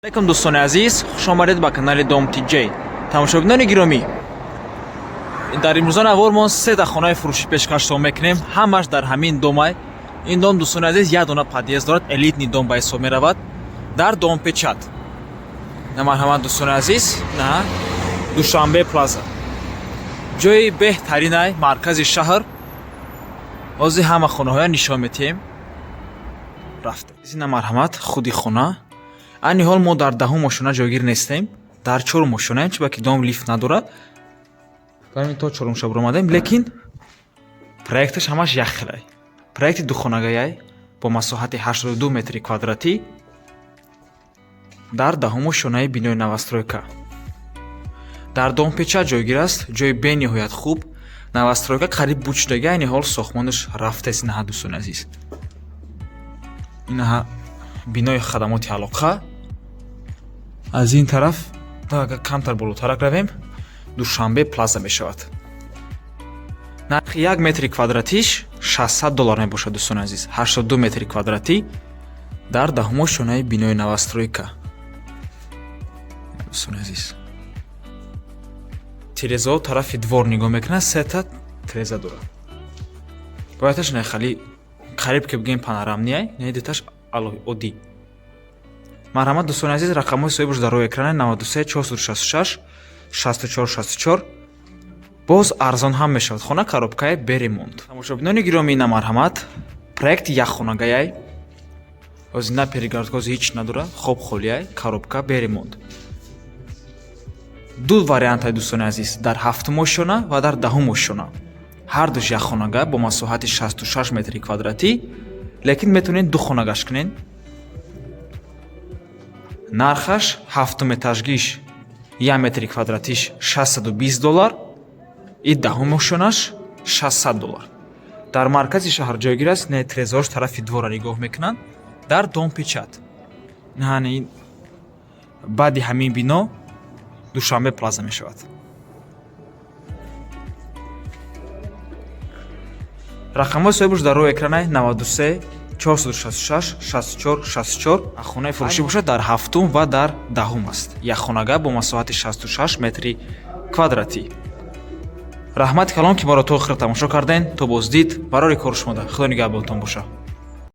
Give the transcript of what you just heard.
Алейкум, дӯстони азиз, хушомадед ба канали Дом ТJ. Тамошобинони гиромӣ, дар имрӯза навормон сета хонаи фурӯшӣ пешкаштон мекунем. Ҳамаш дар ҳамин домай. Ин дом, дӯстони азиз, як дона подъезд дорад, элитный дом ба ҳисоб меравад, дар Дом Печать. На, марҳамат, дӯстони азиз, на Душанбе Плаза, ҷои беҳтаринай, маркази шаҳр. Ҳозир ҳама хонаҳоя нишон метиҳем. Рафта зина, марҳамат, худи хона. Айни ҳол мо дар 10-ум ошёна ҷойгир нестем, дар чорум ошёнаем, чунки дом лифт надорад. Барои то чорумша буромадем, лекин проекташ ҳамаш як хелай. Проекти духонагаяй бо масоҳати 82 метри квадратӣ дар 10-ум ошёнаи бинои новостройка дар Дом Печать ҷойгир аст. Ҷои бениҳоят хуб, новостройка қариб буд шудаги, айни ҳол сохтмонаш рафтаст. Инаҳа, дӯстони азиз, инаҳа бинои хадамоти алоқа. Аз ин тараф агар камтар болотарак равем, Душанбе Плаза мешавад. Нархи як метри квадратиш 600 доллар мебошад, дӯстони азиз. 82 метри квадратӣ дар 10-ум ошёнаи бинои новостройка. Дӯстони азиз, тирезаҳо тарафи двор нигоҳ мекунад, сета тиреза дорад. Бояташ не хали қариб ки бигӯем панорамный ай, не, дуташ оддӣ. Марҳамат, дӯстони азиз, рақамҳои соҳибаш дар рӯи экране: 93 466 64 64. Боз арзон ҳам мешавад. Хона коробкаи, бе ремонт. Тамошобинони гиромӣ, на, марҳамат, проекти якхонагаяй. Ҳозир на перегородка, ҳозир ҳеч надорад, хоб холиай, коробка, бе ремонт. Ду вариантай, дӯстони азиз: дар ҳафтум ошёна ва дар 10-ум ошёна. Ҳардуш якхонага бо масоҳати 66 метри квадратӣ, лекин метавонед ду хонагаш кунед. Нархаш ҳафтум этажгиш як метри квадратиш 620 доллар и 10-ум ошёнаш 600 доллар. Дар маркази шаҳр ҷойгир аст. Не, тирезаҳош тарафи двора нигоҳ мекунанд. Дар Дом Печать, яъне баъди ҳамин бино Душанбе Плаза мешавад. Рақамҳои соҳибаш дар рӯи экранай: 93 466 64 64. Хонаи фурӯшӣ бошад, дар ҳафтум ва дар 10-ум аст. Якхонага бо масоҳати 66 метри квадратӣ. Раҳмати калон, ки моро то охира тамошо кардем. То боздид, барори кори шумода. Худо нигаҳбонтон боша.